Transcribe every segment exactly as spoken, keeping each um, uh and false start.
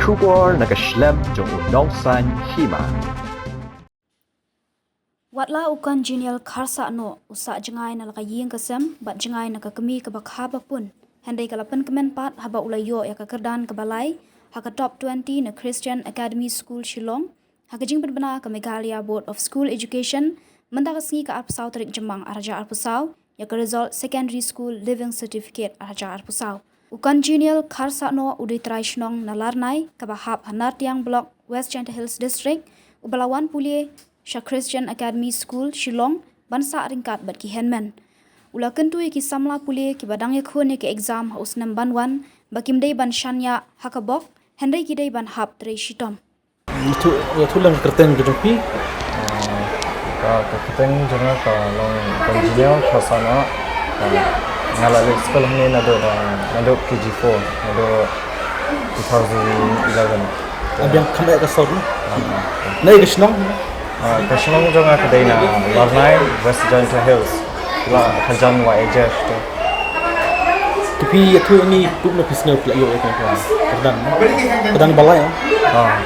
Khubor na ka shlem jong u nongsan hima. Watla u Congenial Kharsahnoh u sah jngai na la ka ïing ka sem bad jngai na ka kmie kaba kha ba pun, hynrei ka la pynkmen pat haba u la ïoh ïa ka kyrdan kaba lai ha ka top twenty na Christian Academy School Shillong, ha ka jingpynbna ka Meghalaya Board of School Education mynta ka sngi ka arphew saw tarik Jymmang ar hajar arphew saw, ïa ka result Secondary School Leaving Certificate ar hajar arphew saw. U Congenial Kharsahnoh u dei trai shnong na Larnai kaba hap ha Nartiang Block, West Jaintia Hills District, uba la wan pule sha Christian Academy School Shillong ban sah ryngkat bad ki hynmen. U la kyntu ïa ki samla pule kiba dang ïakhun ïa ki exam ha u snem ban wan ba kim dei ban shaniah ha ka bok, hynrei ki dei ban hap trei shitom. Ïathuh, ïathuh lang ka kyrteng ka jong phi. Ah, ka, ka kyrteng jong nga ka long Congenial Kharsahnoh. Ah, nga la leit skul hangne naduh, ah, naduh K G four, naduh two thousand eleven. Abiang kham eh ka sor. Ah, na ka shnong? Ah, ka shnong jong nga ka dei na Larnai, West Jaintia Hills. La hajan wa ejesh tu. Te phi ïathuh ïa ngi kumno phi sngew phi la ïoh ïa ka kyrdan, kyrdan ba lai, eh? Ah,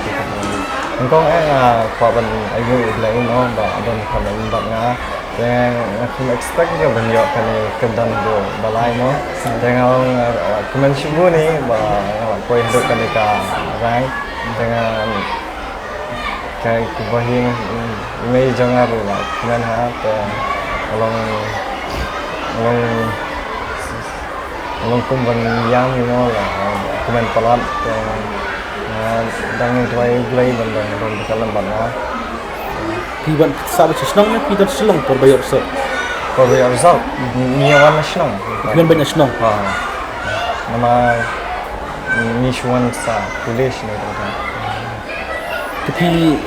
nyngkong eh nga kwah ban ïathuh ïa u Blei mo ba don ka ban bad nga. Te nga khlem expect ïa ban ïoh kane ka kyrdan ba lai mo. Te nga ong, ah, kmen shibun ïa ba nga la poi haduh kane ka rank. Te nga Ka, ka bahaïing, mm, i mei jong nga ruh la kmen ha, te ka long, ka long, ka long kum ban ïam, you know, la kmen palat, te nga dang duwai Blei ban, ban, ban, ban ka lem ban nga. Phi wan sah beit sha shnong ne phi don sha Shillong por ba ïoh result? Por ba ïoh result. Ngi wan na shnong. Phi wan beit na shnong. Ha. Namar ngi shu wan sah college ne. Te phi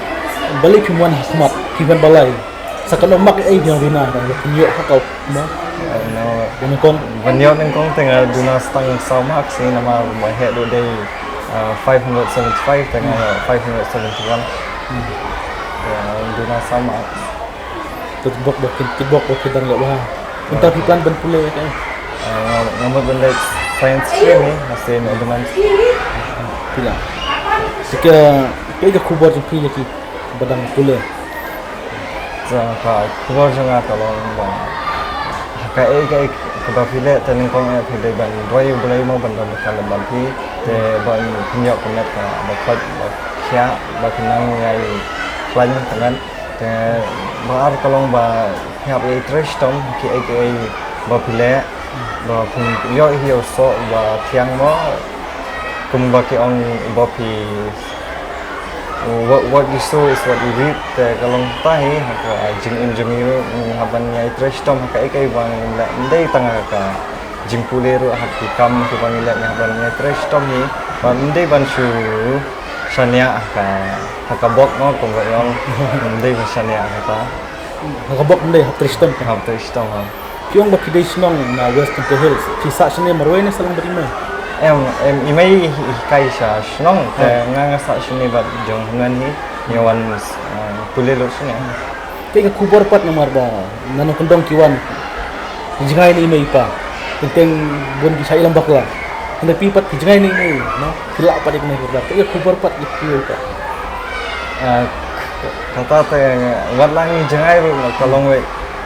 balei phi wan ha khmat, phi wan balei? Sa katno mark ei phi wan bina, phi ïoh ha ka ma? No. Ban kong. Ban ïoh nyngkong te nga duna tang saw mark shisha namar ba heh ruh dei, ah, five hundred seventy-five te nga ïoh five hundred seventy-one. Hmm. Te duna saw mark. Te bok bok kin, te bok bok kin dang leh bha. Mynta phi plan ban pule ïa kaei? Ah, nga, nga mut ban leh science stream hi, hynrei advance. Phi la. Te ka, kaei ka khubor jong phi ïa ki ba dang pule? Sa ka khubor jong nga ka long ba ha kaei kaei kaba phi leh te nyngkong eh phi dei ban duwai U Blei mo ban don ka lem bad phi. Te ban pynïoh ka met kaba khot ba khiah ba phin nang ïai khlaiñ ka met. Te ba ar ka long ba phi hap ïai trei shitom ha kiei kiei ba phi leh ba phin ïoh hi ïa u soh ba thiang mo. Kumba ki ong ba phi, what, what you sow is what you reap. Te ka long kata hi ha ka jingim jong ngi ruh, ngi hap ban ïai trei shitom ha kaei kaei ba ngin leh, ym dei tang ha ka jingpule ruh, ha ki kam kiba ngi leh ngi hap ban ïai trei shitom hi. Ba ym dei ban shu shaniah ha ka, ha ka bok mo, kumba ong. Ym dei ban shaniah ha kata. Ha ka bok ym dei, hap trei shitom. Hap trei shitom ha. Phi ong ba phi dei shnong na West Jaintia Hills. Phi sah shane marwei ne sa long bad i mei? Em, em, i mei hi, hikai sha shnong. Te nga nga sah shane bad jong hynmen hi. Ngi wan, ah, pule lut shane. Te ka khubor pat namar ba na nongkyndong ki wan jngai na i mei i pa. Teng teng bun ki shah ïalam bakla. Hynrei phi pat ki jngai na i mei, no? Phi lah pat ïa kane ka kyrdan. Te ka khubor pat ïa phi pat. Ah, k-, k-, kata te wat la ngi jngai ruh ka long wei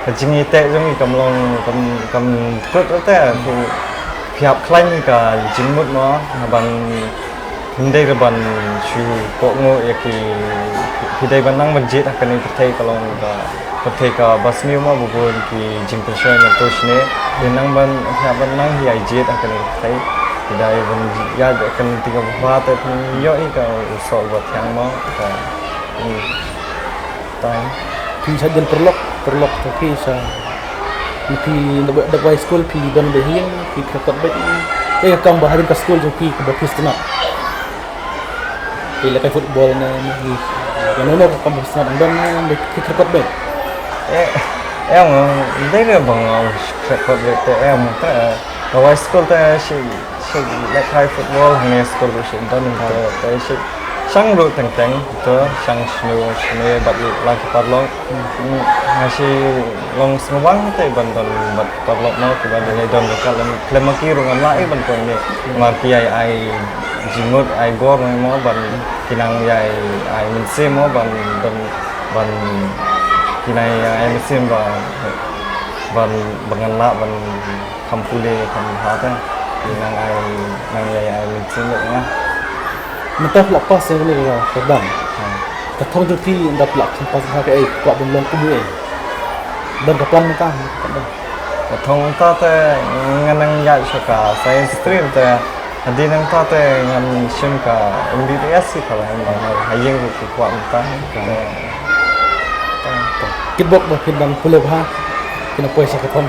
ka jingïateh jong ngi kam long kam, kam kut ruh te phi, phi hap khlaiñ ka jingmut mo ban ym dei ruh ban shu kohnguh ïa ki, phi dei ban nang ban jied ha kane ka pyrthei ka long ka pyrthei kaba sniew mo ba bun ki jingpynshoi na to shane. Phi nang ban, phi hap ban nang ïai jied ha kane ka pyrthei. Phi dei ban ïaid ha kane ka pyrthei kaba bha te phin ïoh ïa ka u soh uba thiang mo ka, hmm, tang. Phi sa don paralok, paralok te phi sa, phi da, da bai skul phi don beit ha ïing, phi kyrkot beit. Te ka kam ba hadien ka skul jong phi kaba phi sngewtynnat. Phi lehkai football ne, ne, ne, ne, ne, ka kam ba sngewtynnat dang don ne, ne, phi kyrkot beit. Eh, em, dei ne ba nga kyrkot beit te em, te, ka bai skul te shi, shi lehkai football, hangne skul ruh shi don te, te shi shang ruh teng teng, te shang shane shane bad la ki paralok. Hmm, nga shi long sngewbang te ban don bad paralok mo, kiba dei don ka lem, khlem ma ki ruh ngam lah ei ban poi ne. Ma ki ai ai Jingmut ai bor mo ban ki nang ïai ai mynsiem mo ban ban ban ki nang ïai ai mynsiem ba ban ba ngan lah ban kham pule kham bha te ki nang ai nang ïai ai mynsiem mo. Mynta phi la pass ïa kane ka kyrdan. Ka thong jong phi ynda phi la kham pass ha kaei, kwah ban long kum u ei? Don ka plan mynta? Ka thong mynta te ngan nang ïaid sha ka science stream te hadien nangta te ngan shim ka M B B S hi ka la ha ïing ruh ka kwah mynta. Kitbok ba phin dang pule bha, phin poi sha ka thong.